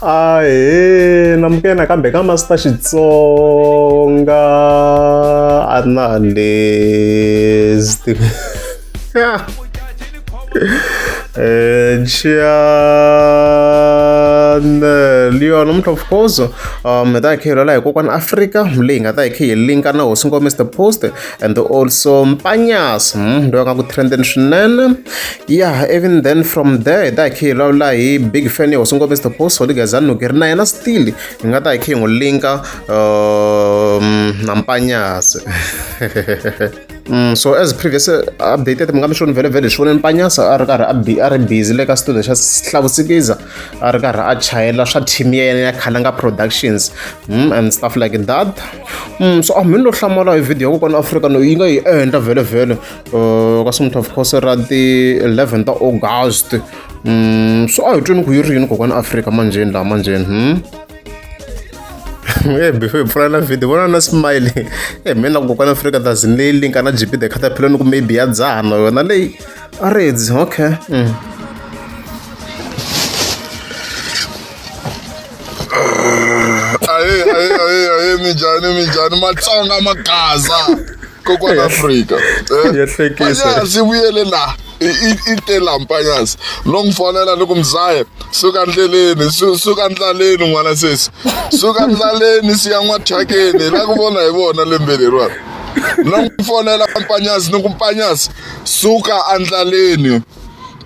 Ahee namukela nakambe ka Master Xitsonga Analyst channel yona namuntlha of course hi ta hi kha hi lwela hi kokwana Afrika leyi nga ta hi kha hi linka na hosi ngoma Mr Post and also Mpanyas loyi a nga ku trendeni swinene yeah even then from there hi ta hi kha hi vulavula hi big fan ya hosi ngoma Mr Post Holy Gazani Nugeri na yena still hi nga ta hi kha hi n'wi linka na Mpanyas so as previous updated mi nga mi swi voni vhele vhele hi swi voneni Mpanyasa a ri karhi a a ri busy le ka studio xa Hlavusikiza a ri karhi a chayela swa team ya yena ya Khalanga Productions and stuff like that so a mi lo hlamala hi video ya kokwana Afrika no yi nga yi endla vhele vhele ka sumutha of course ra ti 11 ta August so a hi tweni ku yi ri yini kokwana Afrika manjheni laha manjheni e before hi pfula na video vona na smile e mina kokwana Afrika does leyi linka na GP the Caterpillar ni ku maybe ya dzaha na yona leyi a redzi okay. Ahe ahe ahe ahe minjhani minjhani matsonga magaza kokwana Afrika Ya hlekisa. Panyasi vuyele la i te la Mpanyasi no n'wi fonela ni ku mzaya suka ndleleni suka ndlaleni n'wana sesi suka ndlaleni siya n'wathyakeni hi la ku vona hi vona lembe leriwani no n'wi fonela Mpanyasi ni ku Mpanyasi suka andlaleni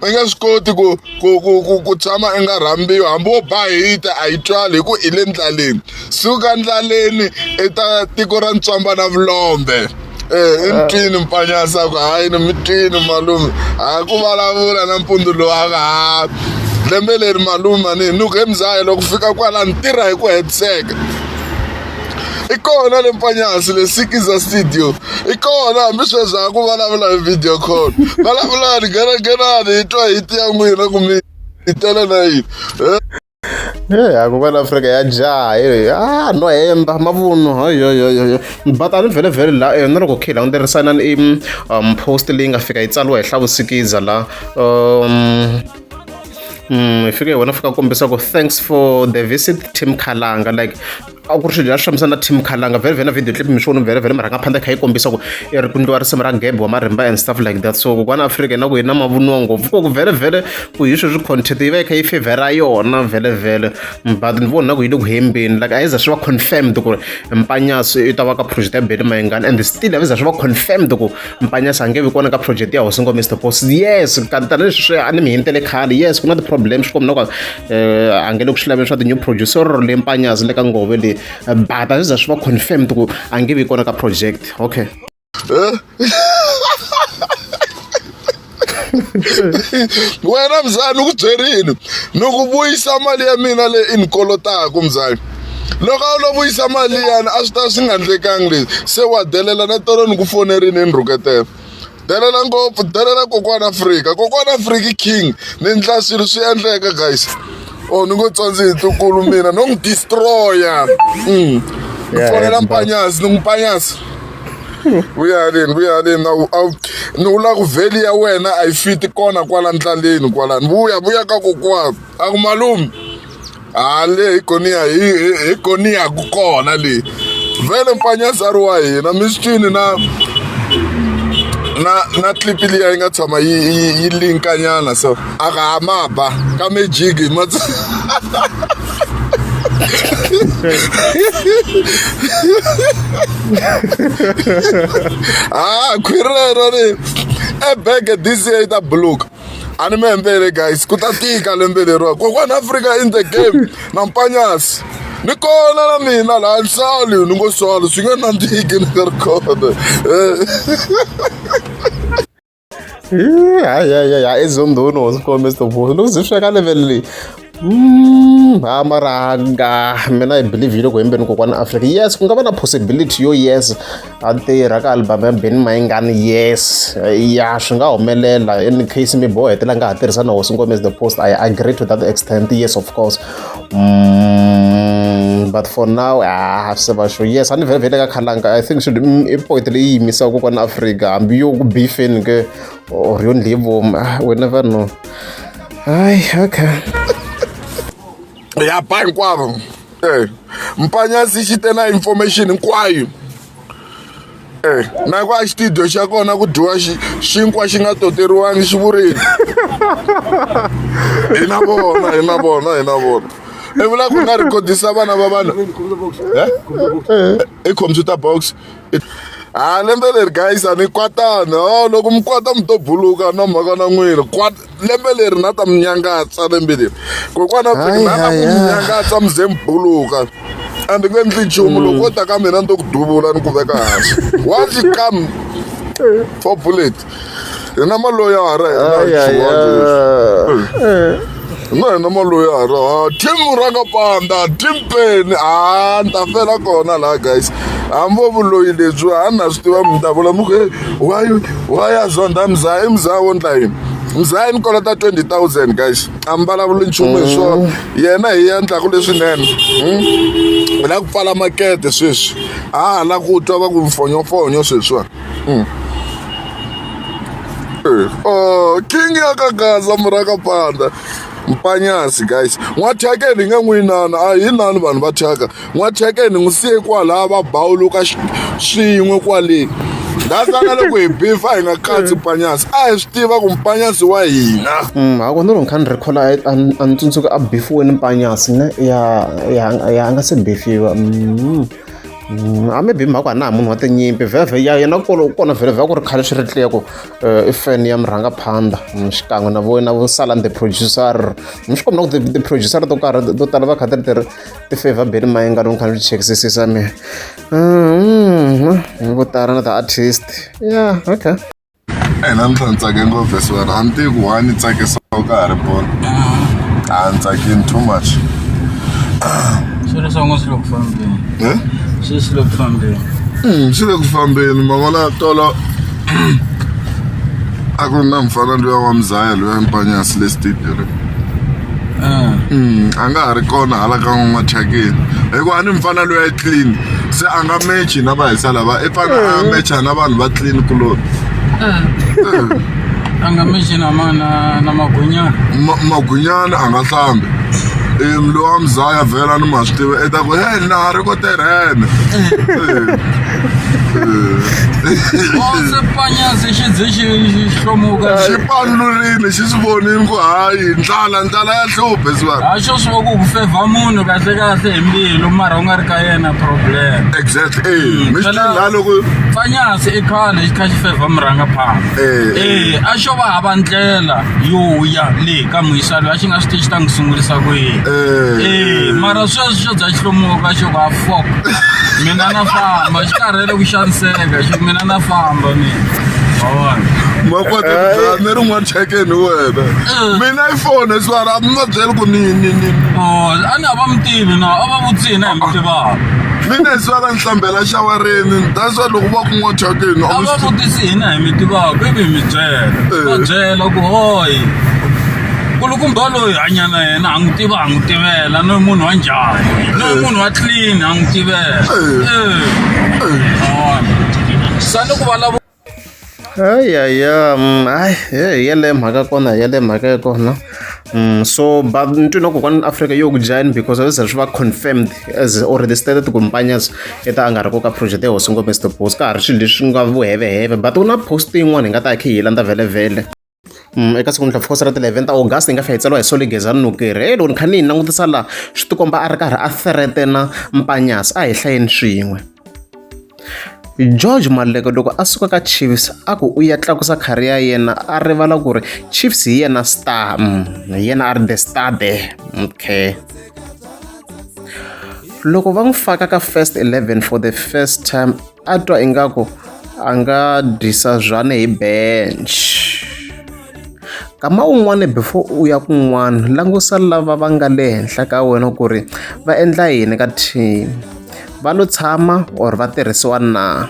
i nge swi koti ku ku ku ku ku tshama i nga rhambiwi hambi wo ba hita a yi twali hi ku i le ndlaleni suka ndlaleni i ta tiko ra ntswamba na vulombe Eh, i ni twini mpanyasa ku hayi ni mi twini malume ha ku vulavula nampundzu lowu a ha lembe leri malume a ni ni ku he mzaya loko fika kwala ni tirha hi ku hetiseka i kona le mpanyasi le sikiza studio i kona hambi sweswi ha ku vulavula hi video call vulavulani nghenanghenani hi twa hiti ya n'wina ku mi hi tele na yini ya kokwana Afrika ya jaha a no hemba mavunwa hayoyoyo but a ni vhele vhele la na loko khe hi languterisana i post leyi nga fika yi tsariwa hi Hlavusikiza la hi fike hi vona fika kombisa ku thanks for the visit team Khalanga like a ku ri swilo leswi fambisana na team Khalanga vhele vhele na video clip mi swi vona vhele vhele marhangaphandla yi kha yi kombisa ku i ri ku ndliwa risimu ra Gebe wa Marimba and stuff like that so kokwana Afrika na ku yi na mavunwa ngopfu ku vhele vhele ku hi sweswi content yi va yi kha yi favor yona vhele vhele but ni vona ku yi le ku hembeni like a yi za swi va confirmed ku ri Mpanyasi i ta va ka project ya Benny Mayengani and still a yi za swi va confirmed ku Mpanyasi a nge vi kona ka project ya Hosi Ngoma Mr Post yes tanihileswi swi a ni mi hintele khale yes ku na ti-problem swi komba na ku a nge le ku swi laveni swa ti-new producer le Mpanyasi le ka ngove leyi but a swi za swi va confirmed ku a nge vi kona ka project okay wena mzani ni ku byerini ni ku vuyisa mali ya mina leyi i ni kolotaka mzani loko a wu lo vuyisa mali liyani a swi ta swi nga ndlekangi leswi se wa delela na tolo ni ku fonerini ni rhuketela delela ngopfu delela kokwana Afrika kokwana Afrika king ni ndla swilo swi endleka guys oh ni ngo tsandzi hi ntukulu mina no n'wi destroya ni fonela mpanyasi ni n'wi mpanyasi vuya haleni vuya haleni ni vula ku vheli ya wena a yi fiti kona kwala ndlaleni kwalani vuya vuya ka kokwana a ku malume ha le hi koniya hi koniya ku kona le vhele mpanyasi a ri wa hina mi swi twini na na na clip liya yi nga tshama yi yi linkanyana so a ka ha ma ba ka magic ma ha khwiri rero ri ebege this year yi ta buluka a ni mi hembele guys ku ta tika lembe leriwa kokwana Africa in the game na mpanyasi ni kona na mina laha nsali ni ngo swalo swi nge nandziki ni nga ri kona hayi hayi hayi ezondoni hosi Mr Boss loko ze swi fika level leyi ha mara nga mina i believe yi le ku hembeni kokwana Afrika yes ku nga va na possibility yo yes a tirha ka album ya Benny Mayengani yes ya swi nga humelela in case mi boho hetelela nga ha tirhisa na hosi Ngoma as the post I agree to that extent yes of course but for now ah se va sure yes a ni vhele vhele ka Khalanga I think should i point leyi yimisaka kokwana Afrika hambi yo ku beefeni ke or yo ndli vomu we never know hayi okay. Ya ba hinkwavo. E Mpanyasi xi te na information hinkwayo. E na ku a xitudio xa kona ku dyiwa xinkwa xi nga toteriwangi xi vurini. Hi na vona, hi na vona, hi na vona. I vula ku nga rhikhodisa vana va vanhu. I computer box. Ha lembe leri guys a ni kwatani. Oh loko mi kwata mi to buluka na mhaka na n'wina. Lembe leri na ta mi nyangatsa lembe leri. Kokwana na ta ku mi nyangatsa mi ze mi buluka. A ndzi nge endli nchumu loko wo ta ka mina ni to ku duvula ni ku veka hansi. Once you come for bullet. Hi na maloyara hina na hina maloyara ha team murangapanda team peni ha ni ta fela kona laha guys hambi vo vuloyi lebyi a ni na swi tiva mi ta vula mi ku why why a zonda mzaya i mzaya wo ndla yini mzaya ni kolota 20000 guys a mi vulavuli nchumu hi swona yena hi endlaku leswinene hi la ku pfala makete sweswi a ha la ku twa va ku mfonyofonyo sweswiwani Oh, king ya ka Gaza murangapanda Mpanyasi guys n'wathyakeni hi nge n'wi inani a hi inani vanhu va thyaka n'wathyakeni n'wi siye kwalaya va bawuluka swin'we kwale ndazana loko hi bifa hi nga katsi Mpanyasi a hi swi tiva ku Mpanyasi wa hina. A ku ni ri ni kha ni recall-a a ni tsundzuki a bifiweni Mpanyasi ne ya ya ya a nga se bifiwa. A maybe hi mhaka ku a na ha munhu wa tinyimpi vhevhe ya yena kolo kona vhele vhe ku ri khale swi ri clear ku i fan ya murhangaphandha xikan'we na vo na vo Salani the producer swi komba na ku ti-producer to karhi to tala va kha ti ri ti favor Benny Mayengani ni kha ni swi chekisisisa mina vo tala na ti-artist yeah okay. E namuntlha ni tsake ngopfu leswiwani a ni tivi ku why ni tsakisa ka ha ri bolo a ni tsakini too much. Swilo swa n'we swi le ku fambeni. Eh? Swilo swi le ku fambeni. Swi le ku fambeni ma vona tolo a ku ri na mufana luya wa muzaya luya Mpanyasi le studio le. A nga ha ri kona hala ka n'wathyakeni hikuva a ni mufana luya i clean se a nga mechi na vahisa lava i fane a mecha na vanhu va clean kuloni. A nga mechi na ma na na magwinyana. Magwinyana a nga hlambi. Lowa muzaya vhela ni ma swi tiva i ta ku he na ha ri ku tirheni. Oh, se Panyasi xi ze xi xi hlomuka. Xi panlurile xi swi vonile ku hayi ndlala ndlala ya hlupha siwani. Ha xo swi va ku ku fevha munhu kahle kahle hi mbilu mara u nga ri ka yena problem. Exactly eh mi swi la loko Panyasi i khale xi kha xi fevha murhangaphandha. Eh. Eh, a xo va hava ndlela yo ya le ka muyisa loyi a xi nga swi tivi xi ta n'wi sungurisa ku yini. Eh. Eh, mara sweswi xo za xi hlomuka xo ku a fuck. Mina na famba xi karhele ku xaniseka xi ku mina na famba mina. Wa vona? Ma kota ku dlaya ni ri n'wathyakeni wena. Mina i foni siwani a mi va byeli ku ni ni ni. Oh, a ni a va mi tivi na a va vutisi hina hi mi tivaka. Mina siwani ni hlambela xawareni that's why loko va ku n'wathyakeni A va vutisi hina hi mi tivaka ivi hi mi byela. Va byela ku hoyi kulukumba loyi hanya na yena ha n'wi tiva ha n'wi tivela no munhu wa njhani no munhu wa clean ha n'wi tivela. Eh. Sani ku valava Ayaya, hayi hi yeleyo mhaka kona hi yeleyo mhaka ya kona. So but ni twi na kokwani Afrika yo ku join because a swi za swi va confirmed as already stated ku Mpanyas i ta a nga ri ku ka project ya hosi ngopfu Mr Post ka ha ri swilo leswi nga vuheveheve but ku na post yin'wana hi nga ta hi kha hi yi landza vhele vhele. Eka siku of course ra ti-11 ta August yi nga fika yi tsariwa hi Solly Gezani Nukeri. Hey loko ni kha ni yi langutisa laha swi tikomba a ri karhi a threaten-a Mpanyas a hi hlayeni swin'we. George Maluleke loko a suka ka Chiefs a ku u ya tlakusa career ya yena a rivala ku ri Chiefs hi yena star hi yena a ri the star there okay. Loko va n'wi faka ka first 11 for the first time a twa ingaku a nga dyisa zvane hi bench. Nkama wun'wani before u ya kun'wana langusa lava va nga le henhla ka wena ku ri va endla yini ka team va lo tshama or va tirhisiwa na.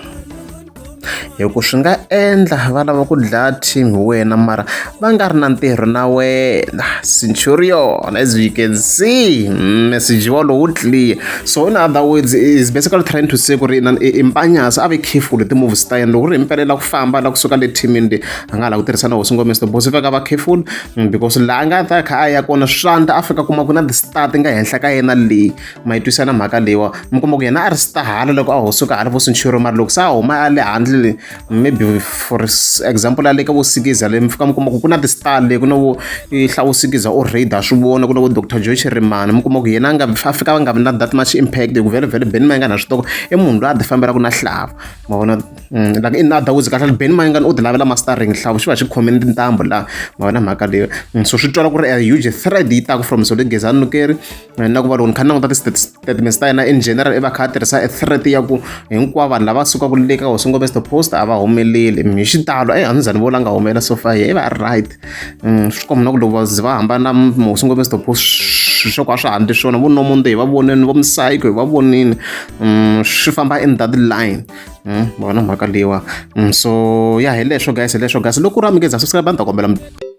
Hi ku swi nga endla va lava ku dlaya team hi wena mara va nga ri na ntirho na wena. Centurion, as you can see, message wolowo wu clear. So in other words, is basically trying to say ku ri i Mpanyasa a ve careful hi ti-moves ta yena. Loko ku ri himpela i lava ku famba a lava kusuka le team-ini leyi, a nga ha lavi ku tirhisana na hosi Ngome Mr Boss, i faneke a va careful because laha a nga ta kha a ya kona swandla a fika a kuma ku na ti-star ti nga henhla ka yena leyi. Ma yi twisisa na mhaka leyiwa, mi kuma ku yena a ri star hala loko a ho suka hala vo Centurion, mara loko se a huma a le handle le, maybe for example a le ka vo Sikiza le, mi fika mi kuma ku ku na ti-star le, ku na vo Hlawu Sikiza already ha swi vona, ku na vo Doctor Joe Shirimani, mi kuma ku yena a nga a fika a nga vi na that much impact hi ku vhele vhele Benny Mayengani ha swi tiva ku i munhu loyi a ti fambelaka na hlavu, ma vona. Like in other words kahle Benny Mayengani u ti lavela mastering, hlavu xi va xi khomile tintambu laha, ma vona mhaka leyo. So swi twala ku ri a huge threat yi taka from Solly Gezani Nukeri. Na ku va loko ni kha ni languta ti-statements ta yena in general, i va kha a tirhisa e threat ya ku hinkwavo vanhu lava sukaka le ka hosi Ngome the Post a va humeleli hi xitalo. A ni za ni vona nga humelela so far, i va a ri right. Swi komba na ku loko va ze va hambana na hosi Ngome the Post, swilo swa ku a swa ha ndli swona, vo Nomonde hi va vonini, vo Psycho hi va vonini, swi famba in that line. Ma vona mhaka leyiwa. So ya hi leswo guys, hi leswo guys. Loko ku ri amukeza subscribe, a ni ta kombela.